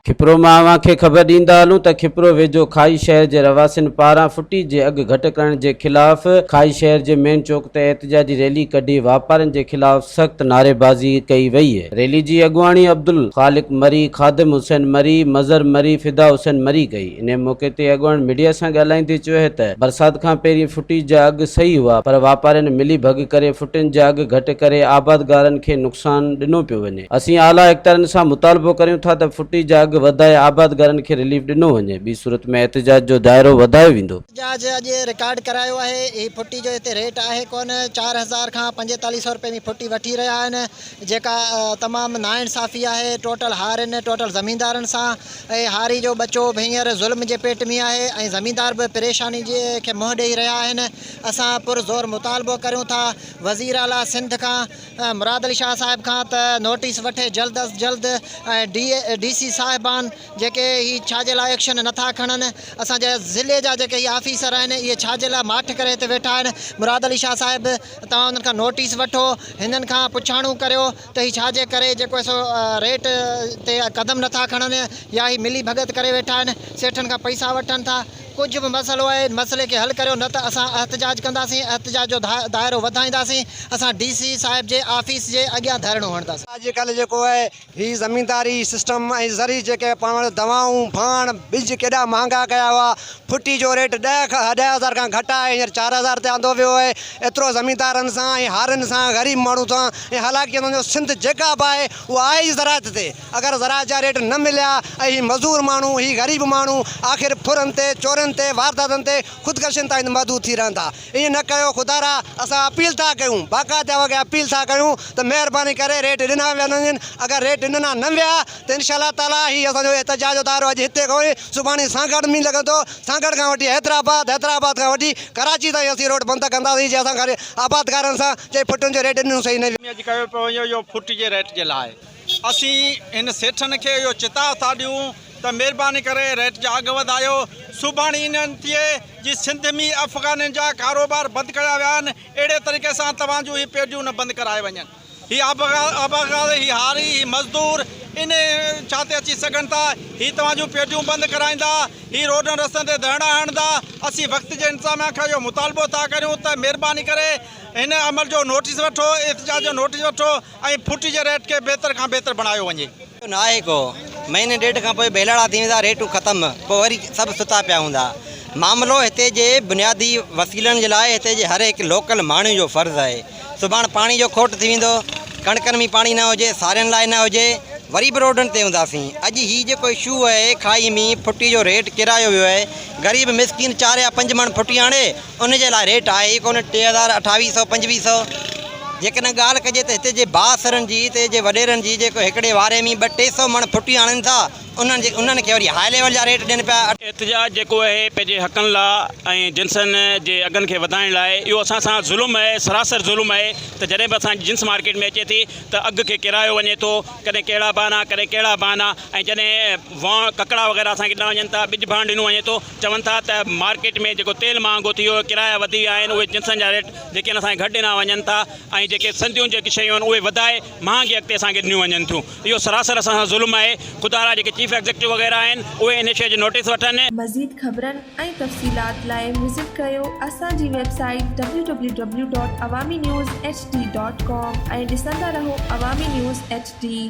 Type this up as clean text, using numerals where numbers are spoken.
کپرو مان اوهان کي خبر ڏيندا هلون ته کپرو ويجهو کائي شهر جي رهواسين پاران ڦٽي جي اگهه گهٽ ڪرڻ جي خلاف کائي شهر جي مين چوڪ تي احتجاجي ريلي ڪڍي واپارين جي خلاف سخت نعريبازي ڪئي وئي. ريلي جي اڳواڻي عبدالخالق مري، خادم حسين مري، مظهر مري، فدا حسين مري ڪئي. انهي موقعي تي اڳواڻ ميڊيا سان ڳالهائيندي چيو ته برسات کان پهرين ڦٽي جا اگهه صحيح هئا پر واپارين ملي ڀڳ ڪري ڦٽين جا اگهه گهٽ ڪري آبادگارن کي نقصان ڏنو پيو وڃي. اسين اعليٰ اختيارين سان مطالبو ڪريون ٿا ته ڦٽي جا اگهه وڌائي آبادگارن کي رليف ڏنو وڃي، ٻي صورت ۾ احتجاج جو دائرو وڌايو ويندو. احتجاج اڄ رڪارڊ ڪرايو آهي، هي ڦٽي جو هتي ريٽ آهي ڪونه، 4000 کان 45 سئو رپئي ۾ ڦٽي وٺي رهيا آهن، جيڪا تمام ناانصافي آهي، ٽوٽل هارين ٽوٽل زميندارن سان ۽ هاري جو ٻچو به هينئر ظلم جي پيٽ ۾ آهي ۽ زميندار به پريشاني جي کي منهن ڏئي رهيا آهن، اسان پر زور مطالبو ڪريون ٿا وزير اعليٰ سنڌ کان مراد علي شاهه صاحب کان ته نوٽيس وٺي جلد از جلد ۽ ڊي ڊي سي صاحبان جيڪي هي ڇا جي لاء ايڪشن نٿا کڻن اسان جا ضلعي جا جيڪي هي آفيسر آهن اهي ڇا جي لاء ماٺ ڪري هتي ويٺا آهن مراد علي شاهه صاحب توهان انهن کان نوٽيس وٺو هنن کان پڇاڻو ڪريو ته هي ڇا جي ڪري جيڪو سو ريٽ تي قدم نٿا کڻن يا هي ملي ڀڳت ڪري ويٺا آهن سيٺن کان پئسا وٺن ٿا ڪجهه به مسئلو آهي مسئلي کي حل ڪريو نه ته اسان احتجاج ڪنداسين احتجاج جو دائرو وڌائينداسين اسان ڊي سي صاحب جي آفيس جي اڳيان ڌرڻو هڻنداسين. اڄ ڪلهه جيڪو آهي هي زمينداري سسٽم ۽ زرعي جيڪي پاڻ وٽ دوائون ڀاڻ ٻج ڪيڏا مهانگا ڪيا هئا ڦٽي جو ريٽ ڏهه کان 10,000 کان گهٽ آهي هينئر 4000 تي آندو ويو آهي ايترو زميندارن سان ۽ هارين سان غريب ماڻهو سان ۽ حالانڪه اسان جو سنڌ جيڪا به آهي اها آهي ئي زراعت تي اگر زراعت جا ريٽ نه مليا ۽ هي مزور ماڻهو، هي غريب ماڻهو آخر ڦرن تي، چورين تي، وارداتن تي، خودڪشين تائين محدود ٿي رهندا. ائين نه ڪيو خدارا اسان اپيل ٿا ڪيون باقاعده اوهان کي اپيل ٿا ڪيون ته مهرباني ڪري ريٽ ڏنا وڃن اگر ريٽ ڏنا نه ويا ته انشاء الله تعالي هي اسان جو احتجاج جو دائرو اڄ هتي کان وٺي سڀاڻي سانگهڙ ۾ لڳندو سانگهڙ کان وٺي حيدرآباد حيدرآباد کان وٺي ڪراچي تائين اسين روڊ بند ڪنداسين جي اسان کي آبادگارن سان چئي ڦٽن جو ريٽ ڏنو صحيح نه ويو. اڄ ڪيو پيو وڃي اهو ڦٽ جي ريٽ جي لاء. اسين هن سيٺن کي اهو چتاء ٿا ڏيون ته مهرباني ڪري ريٽ جا اگهه وڌايو، سڀاڻي انهن ٿئي جي سنڌ ۾ افغانين جا ڪاروبار بند ڪيا ويا آهن اهڙي طريقي سان توهان جون هي پيڊيون نه بند ڪرائي وڃن هي آبادگار هي هاري هي مزدور ان ڇا تي اچي سگهن ٿا هي توهان جون پيڊيون بند ڪرائيندا هي روڊن رستن تي ڌرڻا هڻندا اسين وقت جي انتظاميا کان اهو مطالبو ٿا ڪريون ته مهرباني ڪري هن عمل جو نوٽيس وٺو احتجاج جو نوٽيس وٺو ۽ ڦوٽي جي ريٽ کي بهتر کان بهتر بڻايو وڃي. نه آهي ڪو مهيني ڏيڍ کان پوء ڀيلاڙا ٿي ويندا ريٽون ختم پوء وري سڀ ستا پيا هوندا معاملو هتي جي بنيادي وسيلن جي لاء هتي جي هر هڪ لوڪل ماڻهو جو فرض آهي سڀاڻ پاڻي جو کوٽ ٿي ويندو ڪڻڪن ۾ پاڻي نه هجي سارين لاء نه هجي وري به روڊن تي هونداسين اڄ هي جيڪو اشو آهي کائي ۾ ڦٽي جو ريٽ ڪيرايو ويو آهي غريب مسڪين چار يا پنج مڻ ڦٽي آڻي ان جي لاء ريٽ آهي ئي ڪونه 3000، 28 سو، 25 سو. جيڪڏهن ڳالهه ڪجي ته هتي جي بااثرن جي، هتي جي وڏيرن جي جيڪو هڪڙي واري ۾ ٻه ٽي سو مڻ ڦٽي آڻين ٿا، انهن جي انهن کي وري هاء ليول جا ريٽ ڏين پيا. احتجاج جيڪو اهي پنهنجي حقن لا ۽ جنسن جي اگهن کي وڌائڻ لاء اهو اسان سان ظلم اهي سراسر ظلم اهي ته جڏهن به اسان جي جنس مارڪيٽ ۾ اچي ٿي ته اگهه کي ڪيرايو وڃي ٿو ڪڏهن ڪهڙا بهانا ڪڏهن ڪهڙا بهانا ۽ جڏهن ووڻ ڪڪڙا وغيره اسان کي ڏنا وڃن ٿا ٻج ڀاڻ ڏنو وڃي ٿو چون ٿا ته مارڪيٽ ۾ جيڪو تيل مهانگو ٿي ويو ڪرايا وڌي ويا آهن اهي جنسن جا ريٽ جيڪي آهن اسان کي گهٽ ڏنا وڃن ٿا ۽ جيڪي سنديون جيڪي شيون آهن اهي وڌائي مهانگي اڳتي اسان کي ڏنيون وڃن ٿيون اهو سراسر اسان سان ظلم آهي خدا را جيڪي چيف ايگزيڪٽو وغيره آهن اهي ان شيء جو نوٽيس وٺن. مزيد خبرن ۽ تفصيلات لاء وزٽ ڪريو اسان جي website W W W dot Awami news H D dot com ۽ ڏسندا رهو عوامي نيوز ايڇ ڊي.